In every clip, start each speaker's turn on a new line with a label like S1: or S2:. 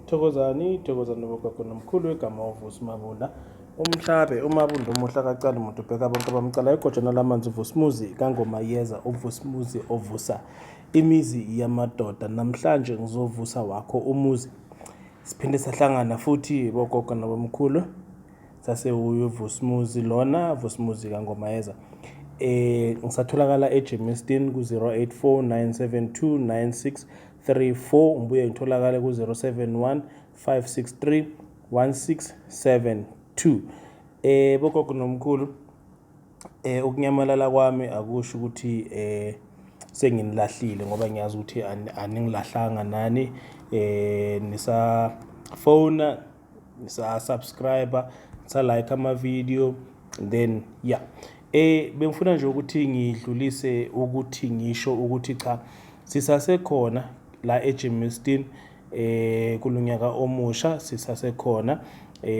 S1: Thokozani, thokozani bogogo nomkhulu igama uVusi Mabunda. Umhlabe uMabunda umuhla kacala umuntu ubheka bonke abamcala igojana lamanzi uVusimuzi kaNgoma yeza uVusimuzi ovusa imizi yamadoda. Namhlanje ngizovusa wakho umuzi. Siphinde sahlangana futhi bogogo nabomkhulu. Sasewuye uVusimuzi lona Vusimuzi kaNgomayeza. Ngisatholakala eGermiston ku 08497296 34 ngibuye ngitholakale ku-071 563 1672. Bogogo nomkhulu, ukunyamalala kwami akusho ukuthi senginilahlile ngoba ngiyazi ukuthi aningilahlanga nani, nisafona, nisa-subscribe, nisa-like ama-video. Then yeah, bengifuna nje ukuthi ngidlulise ukuthi ngisho ukuthi cha, sisasekhona la eGermiston kulonyaka omusha sisasekhona.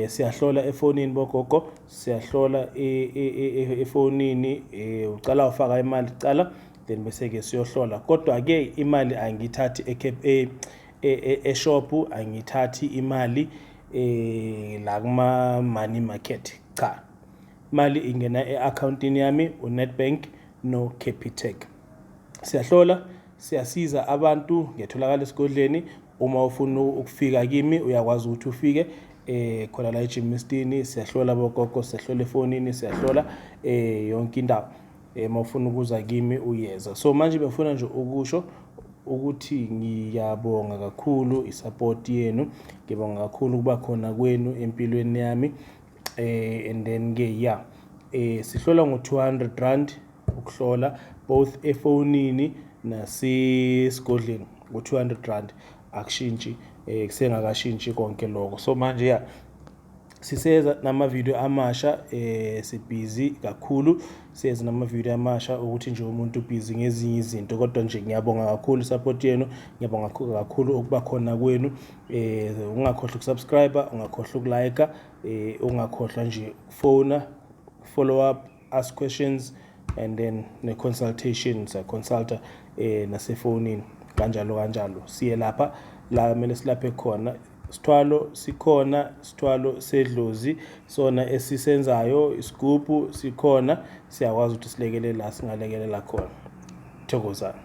S1: Siyahlola efonini bogogo, siyahlola efonini. Ucala ufaka imali kucala, then bese ke siyohlola. Kodwa ke imali angithathi e-shop, angithathi imali la kuma money market, cha. Imali ingena e-accountini yami uNedbank no Capitec. Siyahlola, siyasiza abantu, ngiyatholakala esigodleni. Uma ufuna ukufika kimi uyakwazi ukuthi ufike khona la eGermiston. Siyahlola bogogo, siyahlola efonini, siyahlola yonke indawo. Uma ufuna ukuza kimi uyeza. So manje bengifuna nje ukusho ukuthi ngiyabonga kakhulu isupport yenu, ngibonga kakhulu ukuba khona kwenu empilweni yami. And then ke yeah, sihlola ngo-R200 ukuhlola both efonini nasesigodleni ngo-R200, akushintshi, kusengakashintshi konke lokho. So manje yeah, siseza nama-video amasha, sibhizi kakhulu, siyeza nama-video amasha ukuthi nje umuntu ubhizi ngezinye izinto. Kodwa nje ngiyabonga kakhulu support yenu, ngiyabonga kakhulu ukuba khona kwenu. Ungakhohlwa ukusubscribe, ungakhohlwa ukulike, ungakhohlwa nje ukufona, follow up, ask questions and then ne-consultation, siyaconsulta nasefonini kanjalo kanjalo. Siye lapha la kumele silaphe khona. Sithwalo sikhona, sithwalo sedlozi sona esisenzayo, isigubhu sikhona, siyakwazi ukuthi silekelele la singalekelela khona. Thokozani.